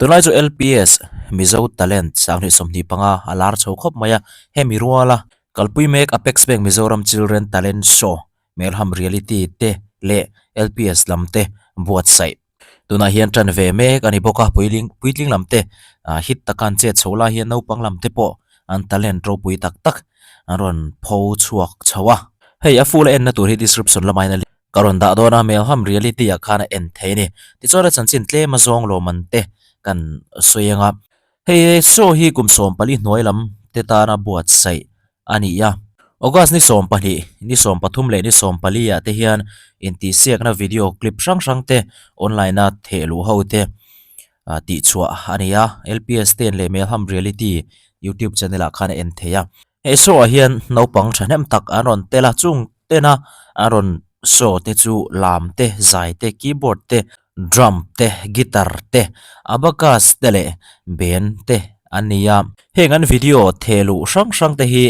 Tunlai chu LPS Mizo Talent 2025 a lar chho khawp mai a, hemi ruala kalpui mek Apex Bank Mizoram Children Talent Show Melham Reality te leh LPS lam te buatsaih. Tunah hian tan ve mek a ni bawk a, puiling puitling lam te hit taka an chet chho lai hian naupang lam te pawh an talent ropui tak tak an rawn pho chhuak chho a. Hei a full a enna tur hi description lamah hian a Ka rawn dah dawn a, Melham Reality ah khan a en thei a ni. Tichuan a chanchin tlem a zawng lawm an te kan sawi ang a. Hei show hi kum 14 hnuai lam te tana buatsaih a ni a. August ni 12, ni 13 leh ni 14 ah te hian intihsiakna video clip hrang hrang te online a theh luh ho te tihchhuah a ni a. LPS ten leh Melham Reality YouTube channel ah khan a en thei a. He show ah hian naupang thahnem tak an rawn tel a, chung tena an rawn show te chu lam te, zai te, keyboard te, drum te, guitar te, abacus te leh band te an ni a. Heng an video theh luh hrang hrang te hi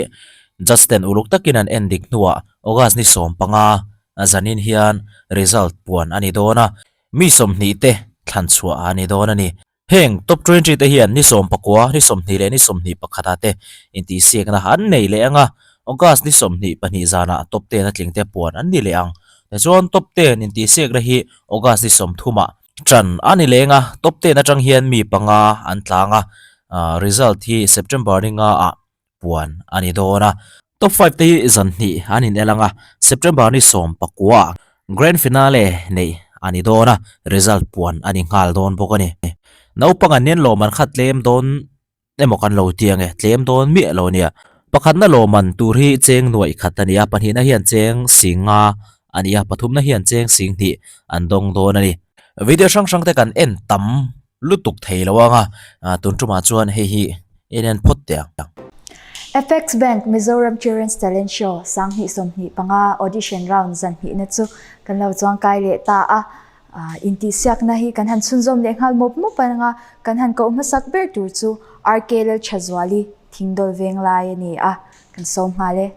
judge ten uluk takin an en dik hnuah August ni 15 zanin hian result puan a ni dawn a, mi 20 te thlan chhuah a ni dawn a ni. Heng top 20 te hian ni 19, ni 20 leh ni 21 ah te intihsiakna an nei leh ang a, August ni 22 zanah top 10 a tling te puan an ni leh ang. Tichuan top 10 intihsiakna hi August ni 30 ah tan a ni leng a, top 10 atang hian mi panga an tlang a, result hi September ni nga ah puan a ni dawn a. Top 5 te hi zan hnih an inel ang a, September ni 19 ah Grand Finale neih a ni dawn a, result puan a ni nghal dawn bawk a ni. Naupang an nen lawm an khat tlem dawn emaw kan lo ti ang e, tlem dawn miah lo nia. Pakhatna lawman tur hi cheng nuaih khat a ni a, pahnihna hian cheng sing nga a ni a, pathumna hian cheng sing hnih an dawng dawn a ni. Video hrang hrang te kan en tam lutuk thei lo ang a, tun tumah chuan hei hi en en phawt teh ang. Apex Bank Mizoram Children's Talent Show 2025 audition round zan hnihna chu kan lo chuangkai leh ta a. Intihsiakna hi kan han chhunzawm leh nghal mawp mawp anga kan han koh hmasak ber tur chu RK Lalthazuali Thingdawl Venglai a ni a, kan sawm nghal e.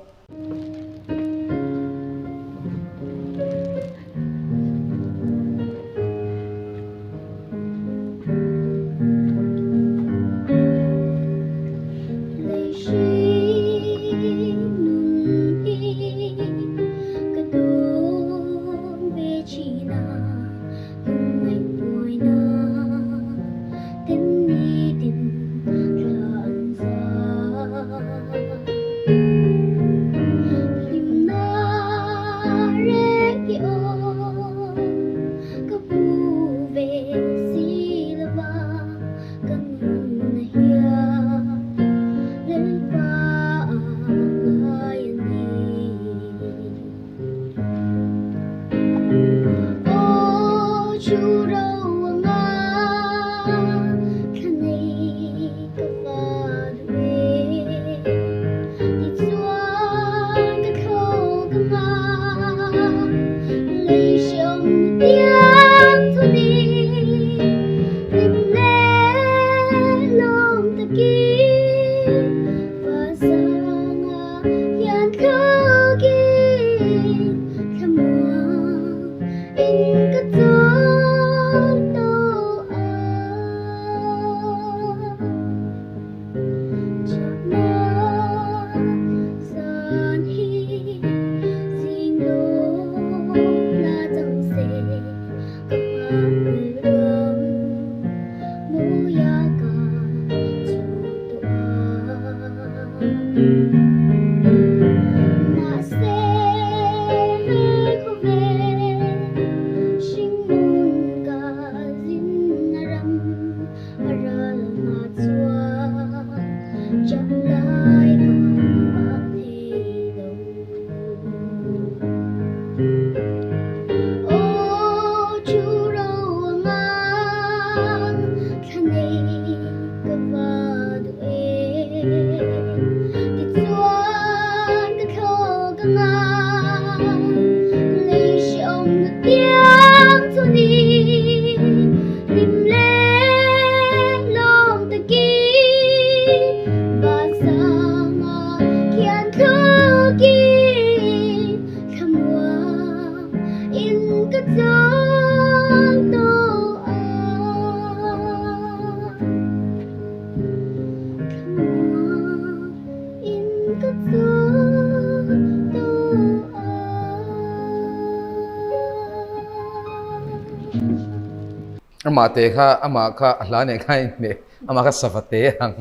Amah te kha amah kha a hla nen kha inhmeh amah kha savate ang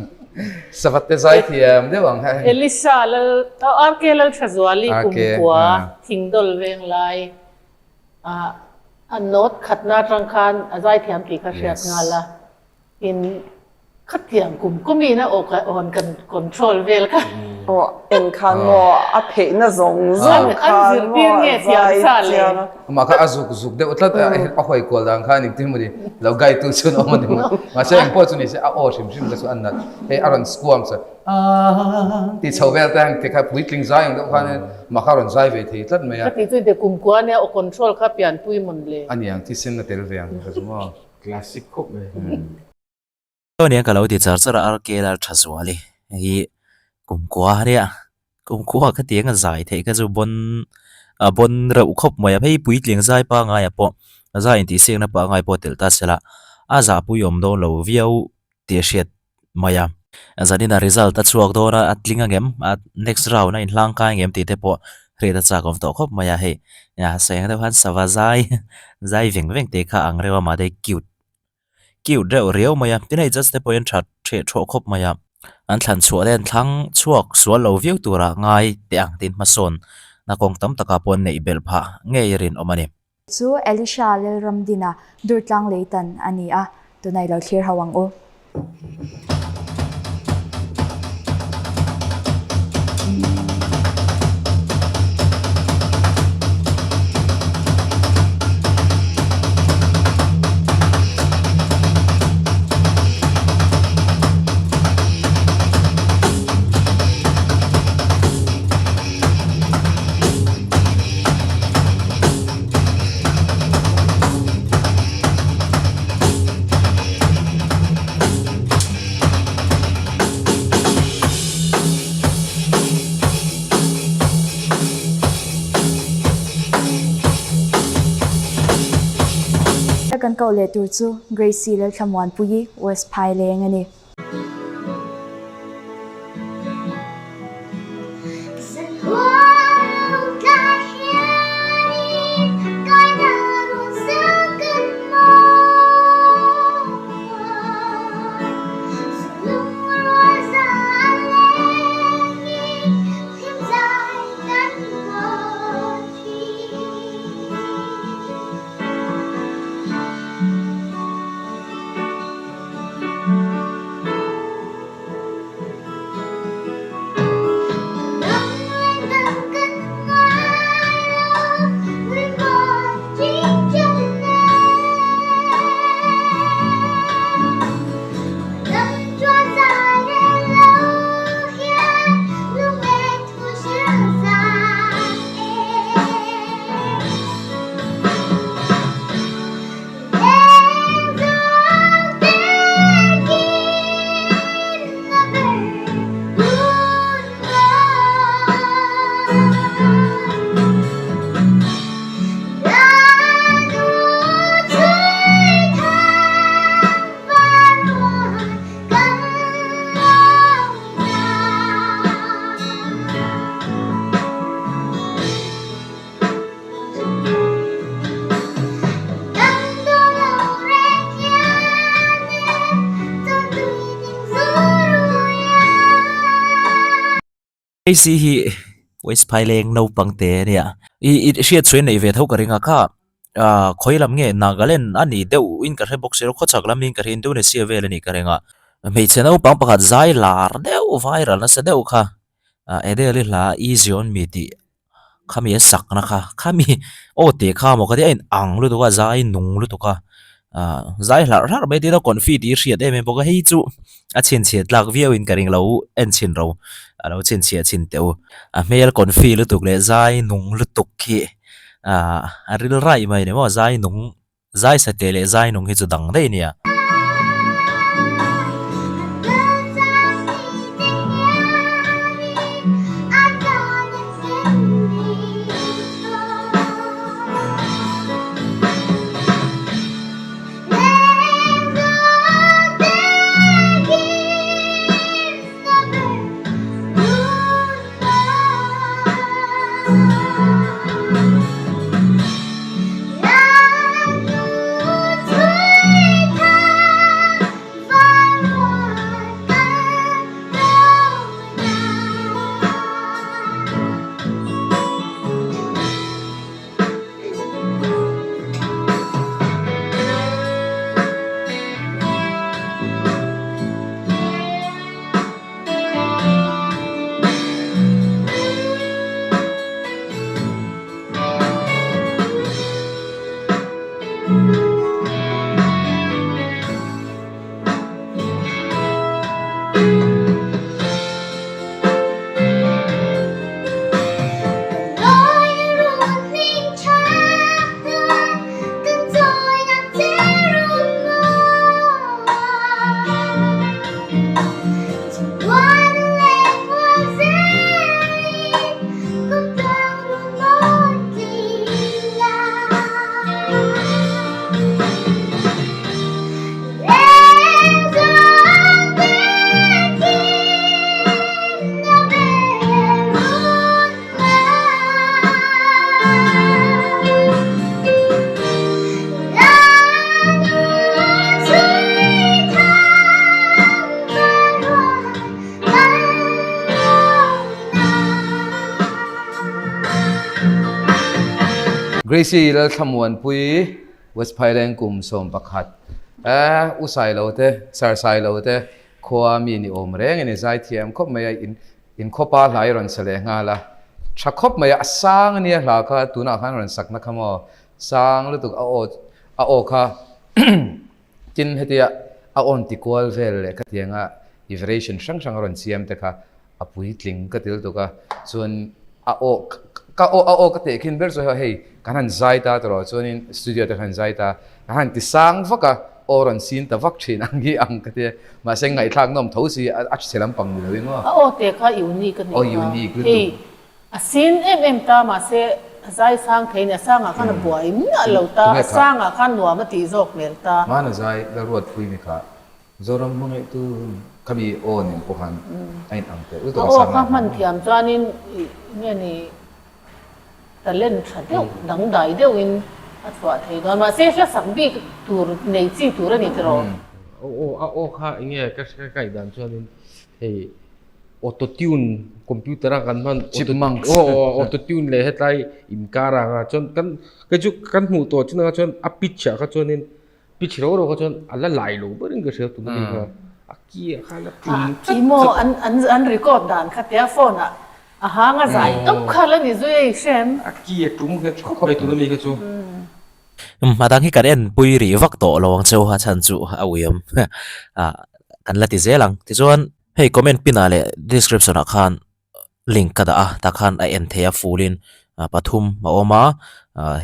savate zai thiam deuh ang. Elisa lal RK Lalthazuali kumkua thingdawl veng lai a note khatna atang khan a zai thiam tih kha hriat nghal a. In khatiang kum kumin a aw awn kan control vel kha. Aw eng khan maw a pheihna zawng zawng khan maw a zai chiang a. Amah kha a zuk zuk deuh tlat a, a hawi kual dan khan engtin emaw ni lo guide tu chuan awm a ni maw. Mahse eng pawh chu ni se a aw hrim hrim kha chu a nalh. Hei a rawn squam chuan aaa tih chho vel te ang ti kha puitling zai ang deuh khan amah kha a rawn zai ve thei tlat mai a. Ka tih chu inte kumkua nia aw control kha pianpui mawn le. A niang thisen a tel ve ang ka chu maw. Classic khawp mai. Chuan ka lo ti char char a RK Lal tha zual i hei kumkua ania kumkua ka ti anga zai theih kha chu bawn a bawn reuh khawp mai a hei puitling zai pangai ah pawh zai intih siakna pangai pawh telh ta sela a zahpui awm dawn lo viau tih a hriat mai a. Zanin a result a chhuak dawn a, a tling angem? A next round a inhlang kai angem tih te pawh hriat a chak awm tawh khawp mai a hei. Sawi ang deuh khan sava zai zai veng veng te kha ang reuh a mahse cute cute reuh riau mai a. Tin hei judge te pawh hian that hreh thawh khawp mai a. An thlan chhuah te an thlang chhuak sual lo viau tura ngai teh ang tiin hmasawn na kawng tam takah pawh an neih belh phah ngei rinawm a ni. Chu Elisha Lalramdina Durtlang Leitan a ni a, tunah i lo thlir ho ang u. Kan koh leh tur chu Gracie Lalthlamuanpuii West Phaileng a ni. Hei si hi West Phaileng naupang te a nia i i hriat chhuah in neih ve tho ka ring a kha ah khawi lam nge Nagaland a nih deuh in ka hre bawk si lo khawchhak lam in ka hre Indonesia vel a nih ka ring a hmeichhe naupang pakhat zai lar deuh viral nasa deuh kha ah Adele i hla Easy on me tih khami a sakna kha khami aw teh kha maw ka ti a in ang lutuk a zai nung lutuk a ah zai hlarh hlarh mai tin a confi tih hriat em em bawk a hei chu a chhinchhiah tlak viau in ka ring lo en chhin ro a lo chhinchhiah chhin teh u a hmel confi lutuk leh zai nung lutuk khi ah a ril raih mai a ni maw zai nung. Zai sateh leh zai nung hi chu dang daih a nia. Gracie Lalthlamuanpui, West Phaileng kum 11, eh, U Sailo te, Sir Sailo te khua mi ni awm reng a ni, zaithiam khawp mai a, in in khawpa hla i rawn sa leh nghal a, tha khawp mai a, a sang a nia hla kha tunah khan rawn sakna kha maw, sang lutuk a aw a aw kha tin hetia a awn ti kual vel leh khatianga i variation hrang hrang a rawn siam te kha a puitling ka ti lutuk a, chuan a aw ka aw a aw ka teh khin ber chu hei kan han zai ta tawh chuanin studio te kan han zai ta ka han ti sang vak a aw rawn sin ta vak thin ang hi ang ka tia mahse ngaihthlak nawm tho si a chhe lampang ni lo in maw A aw te kha unique a ni aw unique lutuk hei a sin em em ta mahse a zai sang thei ni a sangah khan a buai miah lo ta a sangah khan nuam a tih zawk hmel ta. Hmana zai la ruat pui ni kha Zoram hmangaihtu khami aw nen pawh khan a in ang teh lutuk a a aw kha hman thiam chuanin nge ni talent tha deuh dangdai deuhin a chhuah thei dawn mahse hla sak bik tur nei chi tur a ni tiraw. Aw a aw kha enge ka kaih dan chuanin hei auto tune computer a kan hman Chipmunks aw auto tune leh hetlai inkar ang a chuan kan kei chu kan hmuh tawh chin ang chuan a pitch ah kha chuanin Pitch ro ro kha chuan a la lai lo ber in ka hria tun ami kha a ki ah khan a tum chat Emaw an an an record dan kha tia phone ah a hang a zai tawp kha la ni zui a i hrem. A ki a tum nghet khawp mai tun ami kha chu. Umm a dang hi kan en pui rih vak tawh lo ang cheu a chhan chu a uiawm kan la ti zel ang. Tichuan hei comment pin ah leh description ah khan link ka dah a tah khan a en thei a full in pathum a awm a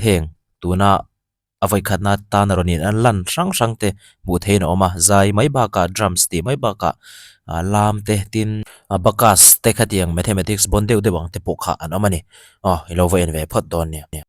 heng tuna A vawikhatna tan a rawn in an lan hrang hrang te hmuh theihin a awm a, zai mai bakah drums tih mai bakah ah lam te tin abacus te khatiang mathematics bawn deuh deuh ang te pawh kha an awm a ni. Aw i lo va en ve phawt dawn nia.